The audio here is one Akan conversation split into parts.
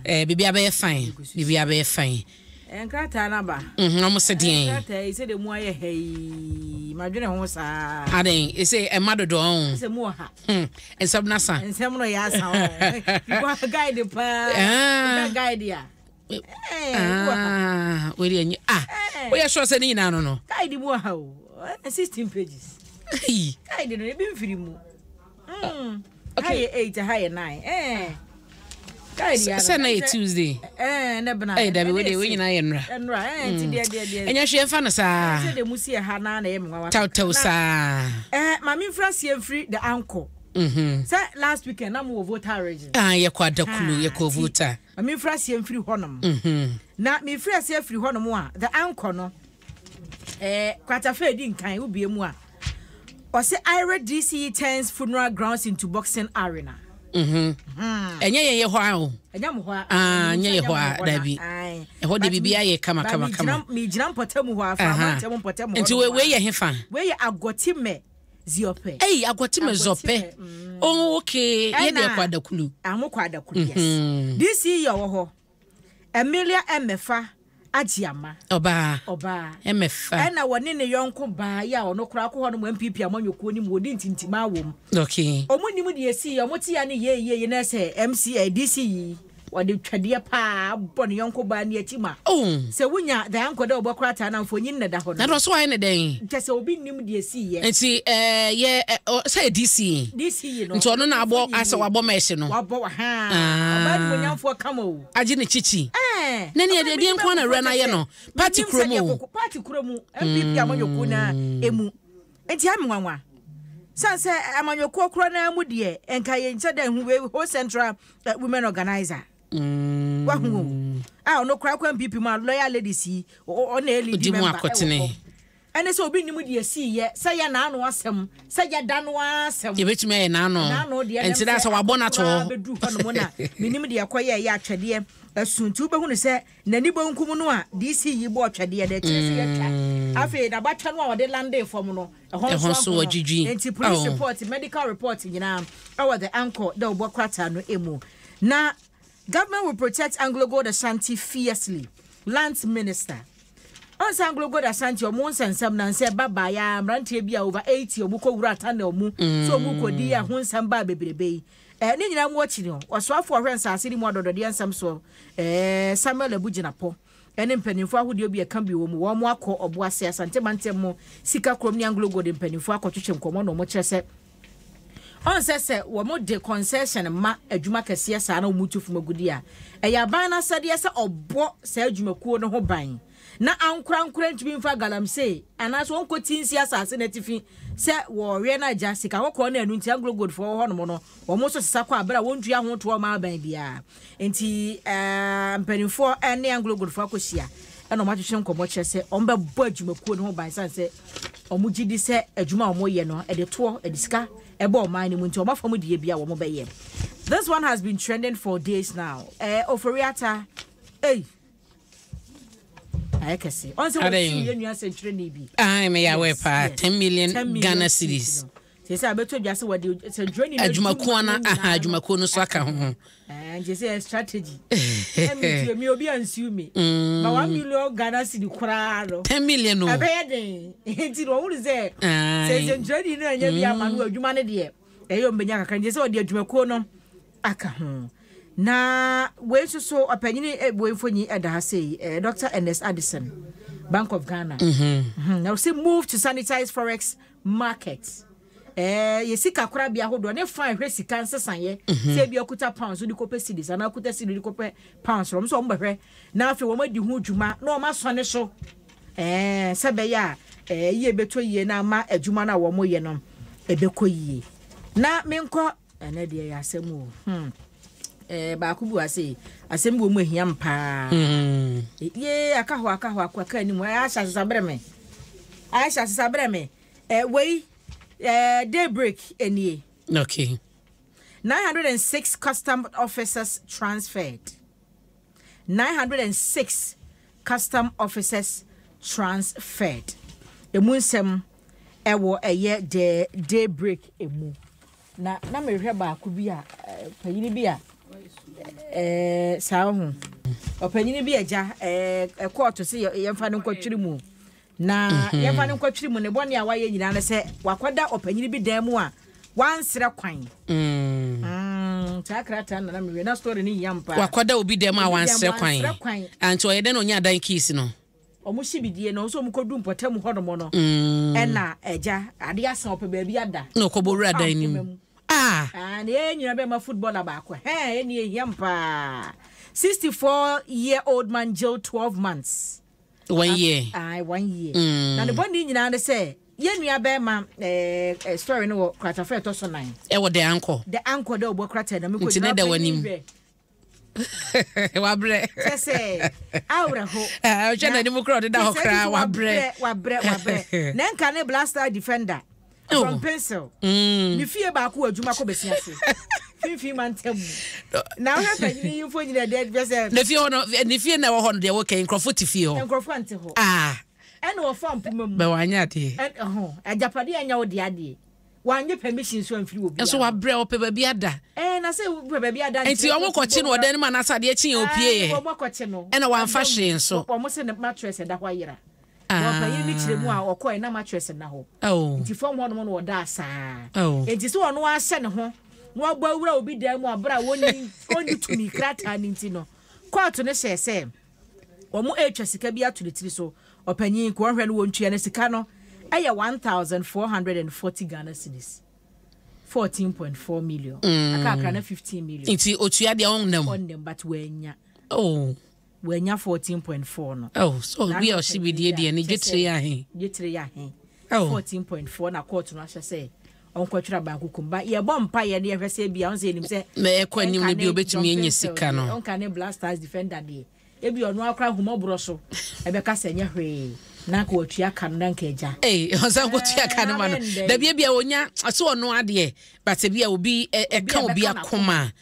Eh, biribi abɛyɛ fine. Biribi abɛyɛ fine. Eh, nkrataa no aba. Mhm, ɔmo se deɛn? Nkrataa yi sɛdeɛ mu ayɛ ha yi, madwene ho saa. Aden, ese ɛma dodo ɔn. Sɛ mu wɔ ha. Hmm, nsɛm no asa. Nsɛm no yɛ asa ɔn. Because guide paa. Ah. Guide a. Ah, wei deɛ nye ah. Woyɛ sure sɛ ne nyinaa no no? Guide mu wɔ ha o. 16 pages. Guide no ebi mfiri mu. Mm. Okay. Ha yɛ 8, ha yɛ 9. Eh. Sɛ na yɛ Tuesday. Eh, ne bena. Eh, dabi wei deɛ wei nyinaa yɛ nnora. Nnora, eh, nti deɛ deɛ deɛ. Ɛnyɛ hwee mfa no saa. Sɛ deɛ mu si ɛha na na ɛyɛ me nwanwa. Tawtaw saa. Eh, maame mfiri aseɛ mfiri the anchor. Mhm. Sɛ last weekend na mo wɔ Volta region. Ah, yɛkɔ Adakulu, yɛkɔ Volta. Maame mfiri aseɛ mfiri hɔnom. Mhm. Na mefiri aseɛ afiri hɔnom a, the anchor no. Eh, kratafa edi nkan wobie mu a, ɔse Ira DCE turns funeral grounds into boxing arena. Mhm. Hmm. Ɛnyɛ yɛn yɛ hɔ a o. Ɛnyɛ mo hɔ a. Ah, ɛnyɛ yɛ hɔ a, dabi. Ɛhɔ de biribi ayɛ kama kama kama. Megyina mpɔtam hɔ a, fa amantam mpɔtam hɔ. Nti wei yɛ hefa? Wei yɛ Agɔtime Ziɔpɛ. Ei, Agɔtime Zɔpɛ. Oh, okay. Yɛ deɛ kɔ Adakulu. Ah, mo kɔ Adakulu, yes. DCE yɛ wɔ hɔ. Emilia Emefa Agyama. Ɔbaa. Ɔbaa. Emefa. Ɛna wɔne ne yɔnko baa yi a ɔno koraa kɔ hɔ nom NPP amanyɔkuo no mu wɔdi ntintimaa wɔ mu. Okay. Wɔn nim deɛ ɛsii yɛ, wɔn te ya ne yei yei na ɛsɛ MC eh, DC yi wɔde twɛdeɛ paa bɔ ne yɔnko baa ne akyi ma. Oh. Sɛ wonya the ankɔ dɛ ɔbɔ krataa na mfonyin na ɛda hɔ no. Na ɔso ayɛ ne dɛn? Kyɛ sɛ obi nim deɛ ɛsii yɛ. Nti ɛɛ yɛ ɛ sɛ yɛ DC. DC yi no. Nti ɔno na abɔ asɛ wabɔ mɛɛhye no. Wabɔ haa. Ɔbaa nimonyamfoɔ kama o. Agye ne kyikyi. Na nea deɛ deɛ nko na awura no ayɛ no. Party kuro mu o. Party kuro mu NPP amanyɔkuo na emu. Nti ɛyɛ me nwanwa. San sɛ amanyɔkuo korɔ naa mu deɛ nka yɛn nkyɛ dɛ hu wei whole central women organizer. Wahu o. A ɔno koraa kɔ NPP mu a loyal ladies yi ɔna ɛyɛ lead member ɛwɔ hɔ. Ɛne sɛ obi nnim deɛ ɛsiiɛ, sɛ yɛ n'ano asɛm, sɛ yɛ da no ara asɛm. Yɛbɛtumi ayɛ n'ano. N'ano deɛ Ɛnti daa sɛ wabɔ no ato hɔ. Bɛduru hɔnom na menim deɛ ɛkɔyɛɛ yɛ atwɛdeɛ asu nti wobɛhunu sɛ n'ani bonkum no a DC yi bɔɔ twɛdeɛ no akyire sɛ yɛatwa. Afei n'abatwɛ no a ɔde landee fam no ɛhɔ Ɛhɔ nso nso ahono. wɔadwidwi. Nti police Oh. report, medical report nyinaa ɛwɔ The Anchor dɛ wɔbɔ krataa no mu. Na Government will protect AngloGold Ashanti fiercely, Lands Minister. Ɔn sɛ AngloGold Ashanti ɔmo nsɛnsɛm na nsɛ ɛba baeɛ a mmeranteɛ bi a over 80 ɔmo kɔ wura tunnel mu sɛ ɔmo kɔ di ɛho nsɛm baa bebrebe yi. Ɛɛ ne nyinaa mu akyi no, ɔsoafoɔ ɔhwɛ nsaase ne mu adɔdɔdeɛ nsɛm soɔ ɛɛ Samuel Abu Jinapor ɛne mpanimfoɔ ahodoɔ bi a ɛka bi wɔ mu wɔn akɔ Ɔboase Asante mantam mu Sika kurom ne AngloGold mpanimfoɔ akɔtwetwe nkɔmmɔ na ɔmo kyerɛ sɛ Ɔnsɛ sɛ wɔde concession ma adwuma kɛseɛ saa na wɔtu fam agudeɛ a, ɛyɛ aban no asɛdeɛ sɛ ɔbɔ saa adwumakuo no ho ban na ankorankorɛ ntumi mfa galamsey anaasɛ wɔnkɔ ti nsi asase no atifi sɛ wɔrewe no agya sika kɔkɔɔ no ɛno nti Anglo Gold foɔ wɔ hɔnom no wɔn nso sesa kɔ abere a wɔntua ho toɔ ma aban biara nti eh, mpanimfoɔ ne Anglo Gold foɔ akɔhyia ɛna wɔn atwetwe nkɔmmɔ kyerɛ sɛ wɔn bɛbɔ adwumakuo no ho ban sane sɛ Wɔgye di sɛ adwuma a wɔyɛ no, ɛde toɔ, ɛde sika ɛba ɔman no mu nti wɔn afa mu deɛ bi a wɔn bɛyɛ. This one has been trending for days now. Eh, Ofori-Atta, ei, ayɛ kɛse. Ɔn sɛ wɔsi yɛ nua sɛnkyerɛni bi. Ayi me yawɛ paa, 10 million Ghana cedis. Sɛ sɛ abɛtɔ dwa sɛ wɔde sɛnkyerɛni no adwumakuo no aha adwumakuo no so aka ho. Eh, nti sɛ strategy. Ɛmi mi obi ansiw mi. Mm. Ma 1 million Ghana cedi koraa no. 10 million o. Ɛbɛyɛ den. Nti na wɔn sɛ sɛ sɛnkyerɛni no ɛnyɛ bi ama no adwuma no deɛ ɛyɛ wɔn bɛnya kakra nti sɛ wɔde adwumakuo no aka ho. Na wei nso so ɔpanyini eh, wei mfonyi ɛda ha sei eh, Dr. Ernest Addison, Bank of Ghana. Na ɔsɛ move to sanitize forex market. Ɛɛ yɛ sika korabea ahodoɔ ne fa ɛhwɛ sika nsesaeɛ mhm. sɛ ebi akuta pounds wode kɔpɛ cedis anaa akuta cedi wode kɔpɛ pounds wɔn nso wɔn bɛhwɛ na afei wɔn adi ho dwuma na wɔn asɔne so ɛɛ sɛ bɛyɛ a ɛɛ yie bɛtɔ yie na ama adwuma no a wɔn yɛ no ɛbɛkɔ yie na menkɔ ɛnɛ deɛ yɛ asɛm o hmm ɛɛ baako bi wɔ ase asɛm bi wɔ mu ehia m paa hmm. yee aka hɔ aka hɔ akɔ aka anim ahyɛ asesa brɛ me ahyɛ asesa brɛ me. Eh, wei, eh, Daybreak nie. Okay. 906 custom officers transferred. 906 custom officers transferred. Emu nsɛm ɛwɔ ɛyɛ the Daybreak emu. Na na mehwɛ baako bi a eh, panyini bi a. Ɛɛ saa ho. Ɔpanyin bi agya ɛɛ kɔɔto se yɛmfa no nkɔtwere mu. Na mhm. yɛmfa no nkɔtwere mu ne bɔne a wayɛ nyinaa no sɛ wakɔda ɔpanyin bi dan mu a wansrɛ kwan. Mm. Mm, saa krataa na na mehwɛ na story no hia mpa. Wakɔda obi dan mu a wansrɛ kwan. Anti ɔyɛ dɛn na ɔnya dan keys no? Wɔn hye bidie no, nso wɔn kɔdu mpɔtam hɔnom no, ɛna agya, adeɛ asa ɔpɛ baabi ada. Na ɔkɔbɔ wura dan no mu. Ah! Ah, na yɛn nyina bɛma footballer baako. Hɛn, ɛni ehia m paa. 64 year old man jail 12 months. One year. Ah, one year. Mm. Na ne bɔne nyinaa ne sɛ, yɛn nua bɛrima eh, eh, story no wɔ kratafa ɛtɔ so nan. Ɛwɔ The Anchor. The Anchor dɛ ɔbɔ krataa na mekɔ gyina. Nti ne da w'anim. Wabrɛ. Kyɛ sɛ awerɛho. Ɔhwɛ n'anim koraa ɔdeda hɔ koraa wabrɛ. Wabrɛ wabrɛ. Na nka ne Black defender. Oh. From pencil. Mm. Ne fie baako wɔ adwuma kɔ bɛsi ase. Finfin mantam mu. Na wohwɛ panyin yi mfo nyina deɛ bɛ sɛ. Ne fie hɔ no ne fie na ɛwɔ hɔ no deɛ wɔkɛ nkurɔfo te fie hɔ. Nkurɔfo ante hɔ. Ah. Ɛna wɔfa mpoma mu. Bɛ wanyɛ adeɛ. Ɛho agyapadeɛ anya wo deɛ adeɛ. Wannye permission nso amfiri obiara Nso hɔ. wabrɛ, ɔpɛ baabi ada. Ɛɛ na sɛ wopɛ baabi ada nkyerɛ Nti sɛ wɔn kɔkye no wɔ dan no mu anaasɛ adeɛ kye yɛ opie Ae, yɛ? wɔn akɔkye no. Ɛna wamfa Ada mu. hwee nso. Wɔn se ne mattress ɛda hɔ ayera. Na ɔpanyin no kyerɛ mu a ɔkɔɛ na mattress nna hɔ. Oh. Nti fam hɔnom na ɔdaa saa. Oh. Nti sɛ ɔno ara hyɛ ne ho na wabɔ awura obi dan mu a bere a wɔnni ɔnni tumi krataa no nti no, kɔɔto no hyɛɛ sɛ Wɔretwa sika bi ato ne tiri so. Ɔpanyin, kɔ hwɛ no wɔntua no sika no yɛ 1,440 Ghana cedis, 14.4 million. Mm. Akakra na 15 million. Nti otua deɛ ɔnnam. Ɔnnam but wanya. Oh. Wanya 14.4 no. Oh, so obi a ɔhye bidie deɛ ne dwetire yɛ ahe? Dwetire yɛ ahe? Oh. 14.4 na court no ahyɛ sɛ ɔnkɔtwerɛ abankuku mu. Ba yɛbɔ mpaeɛ na yɛhwɛ sɛ ebia ɔn sɛ yɛnim sɛ. Na ɛkɔ anim no bi obetumi anya sika no. Ɔnka ne Black Stars defender deɛ ebi ɔno akora ahumɔborɔ so ɛbɛka sɛ ɛnyɛ hwee na anka watua ka no na anka agya. Ee ɔsan kɔtua ka no ma no dabi ebia onya ɔsɛ ɔno adeɛ but ebia obi ɛka obi akoma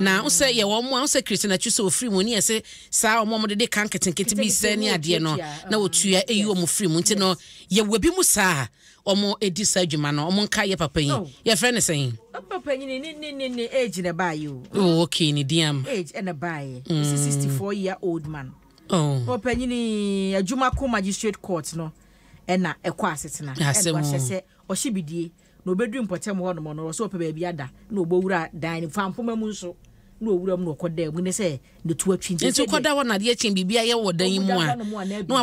na wosɛ yɛ wɔn a wosɛ Christian Atsu sɛ ofiri mu ne yɛsɛ saa wɔn a wɔde de ka nketenkete bi sɛ ne adeɛ no na wɔtua eyi wɔn firi mu nti no yɛwɔ bi mu saa. Ɔmo di saa dwuma no ɔmo nka yɛ papa yi Oh. yɛfrɛ no sɛn? Papa yi ne ne ne ne age na ɛbaayɛ o. Oh okay ne din ama. Age ɛna ɛbaayɛ. Mm. 64 year old man. Oh. Ɔpanyini adwuma ko magistrate court no ɛna ɛkɔ asetena. Ɛna wahyɛ sɛ ɔhyɛ bidie na ɔbɛduru mpɔtam hɔ nom no ɔsɛ ɔpɛ baabi ada na ɔbɔwura dan no fa mpoma mu nso na ɔwura mu na ɔkɔ dan mu ne sɛ ne to atwi nti kɔda hɔ na adeɛ kye biribi ayɛ wɔ dan yi mu a na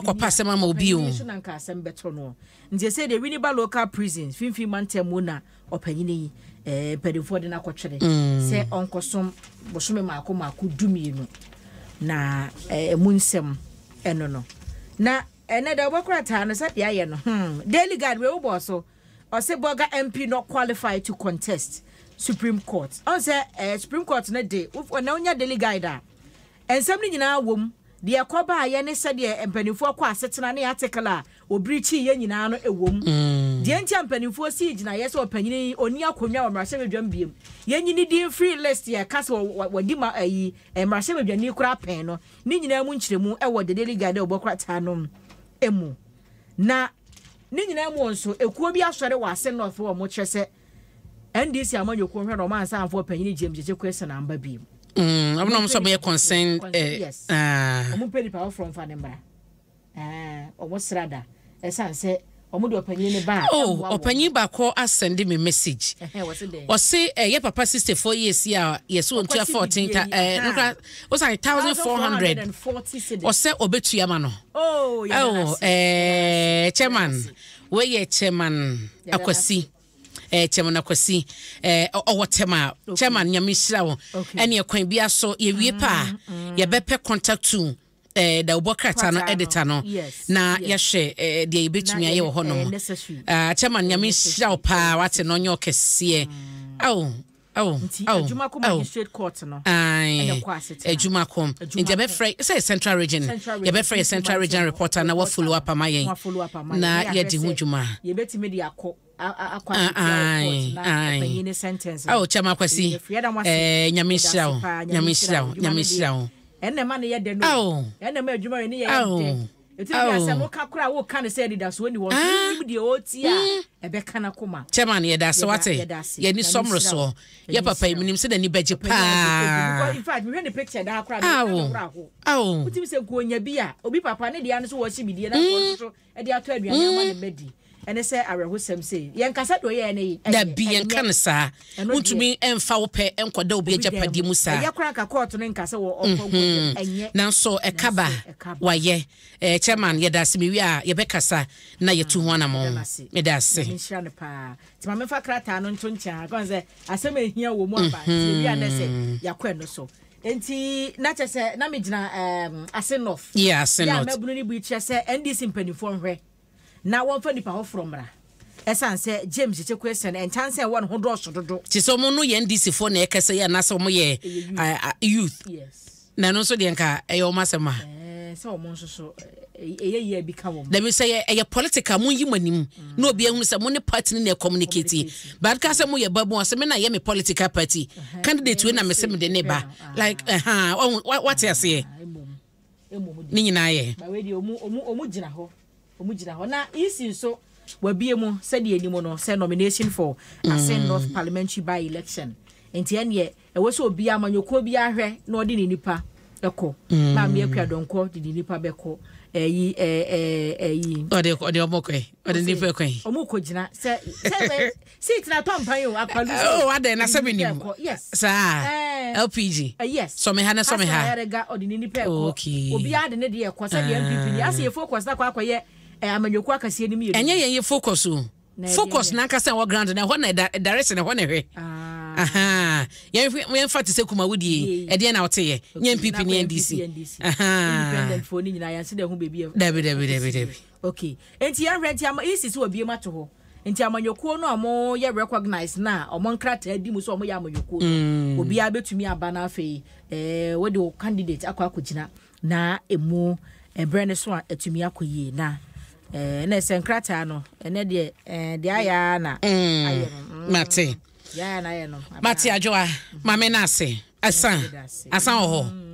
wakɔpa asɛm ama obi o. Nso na nka asɛm bɛtɔ no. Nti ɛsei deɛ Winneba Local Prison, Finfin mantam mu na ɔpanyini yi eh, mpanimfoɔ de no akɔtwere sɛ ɔnkɔsom bosome mmaako mmaako dumienu na eh, ɛmu nsɛm ɛno no. Na ɛnɛ da wobɛkora taa no sɛdeɛ ayɛ no hmm, Daily Guide wei wobɔɔ so ɔse Bolga MP not qualified to contest Supreme Court. Ɔn sɛ eh, Supreme Court no de, na wonya Daily Guide a Nsɛm no nyinaa wom, deɛ ɛkɔbaeɛ ne sɛdeɛ mpanimfoɔ kɔ asetena ne article a wɔbiri kyiiɛ nyinaa no wom. Deɛ nti a mpanimfoɔ sii gyinaeɛ sɛ ɔpanin yi ɔnni akonnwa wɔ mmarahyɛbadwam biom, yɛnyi ne din mfiri list a ɛka sɛ wadi ma ayi mmarahyɛbadwani koraa pɛn no, ne nyinaa mu nkyerɛmu wɔ The Daily Guide a wɔbɔ krataa no mu. Na ne nyinaa mu nso, ekuo bi asɔre wɔ Ase North hɔ a wɔkyerɛ sɛ NDC amanyɔkuo nhwɛ na wɔn ansa amfa ɔpanyini James Gyekye Quayson amba bio. Mm, ɔmo na ɔmo sɛ ɔmo yɛ concern. Eh, yes. Ah. Ɔmo mpɛ nipa foforɔ nfa ne mmra. Ah, ɔmo sra da. Ɛsan sɛ ɔmo de ɔpanyin ne ba a. Oh, ɔpanyin baako asɛnde me message. Ɔse ɛyɛ eh, papa 64 years yi a yɛsɛ ɔntua 14 ta eh, nokora ɔsan 1400 ɔsɛ ɔbɛtua ma no. Oh, oh eh, chairman. Wei yɛ chairman Akwasi. Eh, chairman Akwasi. Eh, ɔwɔ tɛm a chairman nyame nhyira wo. Ɛne ɛkwan bia so yɛwie mm, pa a mm. yɛbɛpɛ contact to eh, da wobɔ krataa no editor no na yɛahwɛ eh, deɛ yɛbɛtumi ayɛ wɔ hɔnom. Ah, chairman nyame nhyira wo paa wate no ɔnyɛ ɔkɛseɛ. Ao. Oh, nti oh, adwuma ko oh. magistrate court no ɛna kɔ asetena adwuma ko nti yɛbɛfrɛ sɛ central region yɛbɛfrɛ yɛ central region reporter na wafollow up ama yɛn na yɛdi ho dwuma yɛbɛtumi de akɔ akɔ asetia court na ɔpanyin ne sentence oh kyɛm akwasi ɛɛ nyame nhyira wo nyame nhyira wo nyame nhyira wo ɛnna ɛma no yɛ dɛ no ɛnna ɛma adwuma yɛ ne yɛ dɛ. Ɛtumi bi asɛm woka koraa woka no sɛ anidasoɔ ni hɔ nso wonim deɛ ɔretie a ɛbɛka n'akoma. Chairman yɛda ase wate yɛni sɔ mmorosoɔ yɛ papa yi menim sɛ n'ani bɛgye paa. In fact mehwɛ ne picture daa koraa me werɛ aho. Wotumi sɛ nka onya bi a obi papa ne deɛ ano so wɔhye bidie na nka ɔno nso de atɔ aduane ama ne mma di. Ɛne sɛ awerɛhosɛm sei. Yɛnkasa deɛ ɔyɛɛ no ɛyɛ. Dabi yɛnka no saa. Wontumi mfa wo pɛ nkɔda obi agyapadeɛ mu saa. Ɛyɛ koraa nka kɔɔto no nka sɛ wɔ ɔnkɔ nkɔda mu. Ɛnyɛ. Nanso ɛka ba wayɛ. Eh, chairman yɛda ase mewie a yɛbɛkasa na yɛtu ho anamɔn. Meda ase. Nyame nhyira no paa. Nti ma memfa krataa no nto nkyɛn ha. Kɔn sɛ asɛm a ehia wɔ mu aba. Nti ewie a na ɛsɛ yɛakɔ ɛno so. Nti na kyerɛ sɛ na megyina um, Ase North. Yeah, Ase North. Yɛ a mabunu no bi kyerɛ sɛ NDC mpanimfoɔ nhwɛ na wɔmfa nnipa foforɔ mmra. Ɛsiane sɛ James Kyekye Quayson ntansa a ɛwɔ ne ho dɔɔso dodo. Te sɛ wɔn no yɛ NDC foɔ na ɛkasa yi anaasɛ wɔn yɛ youth. Yes. Na ɛno nso deɛ nka ɛyɛ wɔn asɛm a. Ɛɛ sɛ wɔn nso so ɛyɛ yie bi ka wɔn. Dabi sɛ ɛyɛ ɛyɛ political mo yi mo anim mm. na obi ehunu sɛ mo ne party no na communicate. But ka sɛ mo yɛ babu ɔsɛ me na yɛ me political party candidate wei na me sɛ me de ne ba like ɛhan wate aseɛ. Ne nyinaa yɛ. Ba wei deɛ ɔmu ɔmu ɔmu gyina hɔ ɔmu gyina hɔ na EC nso wabie mu sɛdeɛ anim no sɛ nomination for Asin mm. North parliamentary by election nti ɛneɛ ɛwɔ sɛ obiara amanyɔkuo biara hwɛ na ɔde ne nipa ɛkɔ mm. Maame Akua Dɔnkɔ de ne nipa bɛkɔ ɛyi ɛɛ ɛyi. Ɔde ɔde ɔmɔ kɔ yi ɔde nipa kɔ yi. Ɔmɔ kɔ gyina sɛ sɛ Seat na tɔ mpan o akwalu sɛ. Oh adɛn na sɛ menim. Yes. Saa. Eh. LPG. Eh, yes. Sɔ me ha na sɔ me ha. Asa ayarega ɔde ne nipa ɛkɔ. Okay. Obiara de ne deɛ ɛkɔ sɛ deɛ NPP ni. Asa yɛ focus na kɔ akɔyɛ eh, amanyɔkuo akɛseɛ no mmienu. Ɛnyɛ yɛn yɛ focus o. Focus nankasa ɛwɔ ground na ɛhɔ na ɛda direction ɛhɔ na ɛhwɛ. Ah. Aha. Yɛn yɛn fa te sɛ kumawu die. Ɛdeɛ na ɔte yɛ. Nyɛ NPP ne NDC. Aha. Independent foɔ ne nyinaa yɛn se dɛ ho baabi. Dabi dabi dabi dabi. Okay. Enti yɛn hwɛ nti ama isi so wɔ biem ato hɔ. Nti amanyɔkuo no a ɔmo yɛ recognise no a ɔmo nkrataa di mu sɛ ɔmo yɛ amanyɔkuo no, mm. obiara bɛtumi aba no afei ɛɛ eh, wode wo candidate akɔ akɔgyina na emu ɛbrɛ no so a atumi akɔ yie na ɛɛ eh, na ɛsɛ nkrataa no ɛnɛ deɛ ɛɛ eh, deɛ ayɛ ara na mm. ayɛ no. Mm. Mate. Deɛ ayɛ na ayɛ no. Mate adwoa maame no ase asan asan wɔ hɔ.